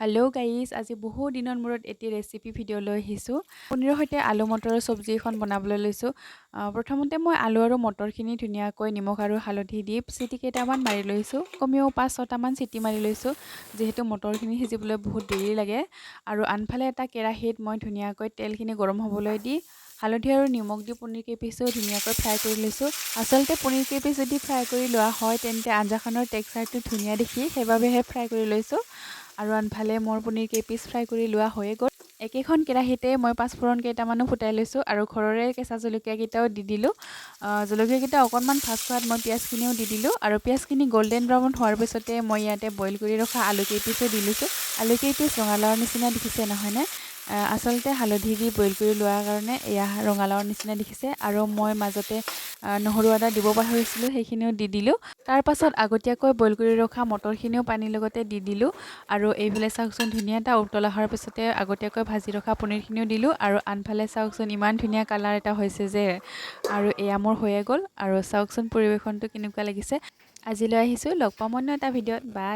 Hello' guys, আজি বহু দিনৰ মূৰত এটি ৰেচিপি ভিডিঅ' লৈ আহিছোঁ। পনীৰৰ সৈতে আলু মটৰৰ চব্জি এখন বনাবলৈ লৈছোঁ। প্ৰথমতে মই আলু আৰু মটৰখিনি ধুনীয়াকৈ নিমখ আৰু হালধি দি চিটি কেইটামান মাৰি লৈছোঁ। কমেও 5-6টামান চিটি মাৰি লৈছোঁ, যিহেতু মটৰখিনি সিজিবলৈ বহুত দেৰি লাগে। আৰু আনফালে এটা কেৰাহীত মই ধুনীয়াকৈ তেলখিনি গৰম হ'বলৈ দি হালধি আৰু নিমখ দি পনীৰ কেইপিচো ধুনীয়াকৈ ফ্ৰাই কৰি লৈছোঁ। আচলতে পনীৰ কেইপিচ যদি ফ্ৰাই কৰি লোৱা হয়, তেন্তে আঞ্জাখনৰ টেক্সাৰটো ধুনীয়া দেখি, সেইবাবেহে ফ্ৰাই কৰি লৈছোঁ। আৰু আনফালে মোৰ পনীৰ কেইপিচ ফ্ৰাই কৰি লোৱা হৈয়ে গ'ল। একেখন কেৰাহীতে মই পাঁচফোৰণ কেইটামানো ফুটাই লৈছোঁ আৰু ঘৰৰে কেঁচা জলকীয়াকেইটাও দি দিলোঁ। জলকীয়াকেইটা অকণমান ভাজ খোৱাত মই পিঁয়াজখিনিও দি দিলোঁ আৰু পিঁয়াজখিনি গল্ডেন ব্ৰাউন হোৱাৰ পিছতে মই ইয়াতে বইল কৰি ৰখা আলু কেইপিচো দি লৈছোঁ। আলু কেইপিচ ৰঙালাওৰ নিচিনা দেখিছে, নহয়নে? আচলতে হালধি দি বইল কৰি লোৱাৰ কাৰণে এয়া ৰঙালাওৰ নিচিনা দেখিছে। আৰু মই মাজতে নহৰু আদা দিব পাহৰিছিলোঁ, সেইখিনিও দি দিলোঁ। তাৰপাছত আগতীয়াকৈ বইল কৰি ৰখা মটৰখিনিও পানীৰ লগতে দি দিলোঁ। আৰু এইফালে চাওকচোন, ধুনীয়া এটা উতল অহাৰ পিছতে আগতীয়াকৈ ভাজি ৰখা পনীৰখিনিও দিলোঁ। আৰু আনফালে চাওকচোন, ইমান ধুনীয়া কালাৰ এটা হৈছে যে। আৰু এয়া মোৰ হৈয়ে গ'ল। আৰু চাওকচোন, পৰিৱেশনটো কেনেকুৱা লাগিছে। আজিলৈ আহিছোঁ, লগ পাম অন্য এটা ভিডিঅ'ত। বাই।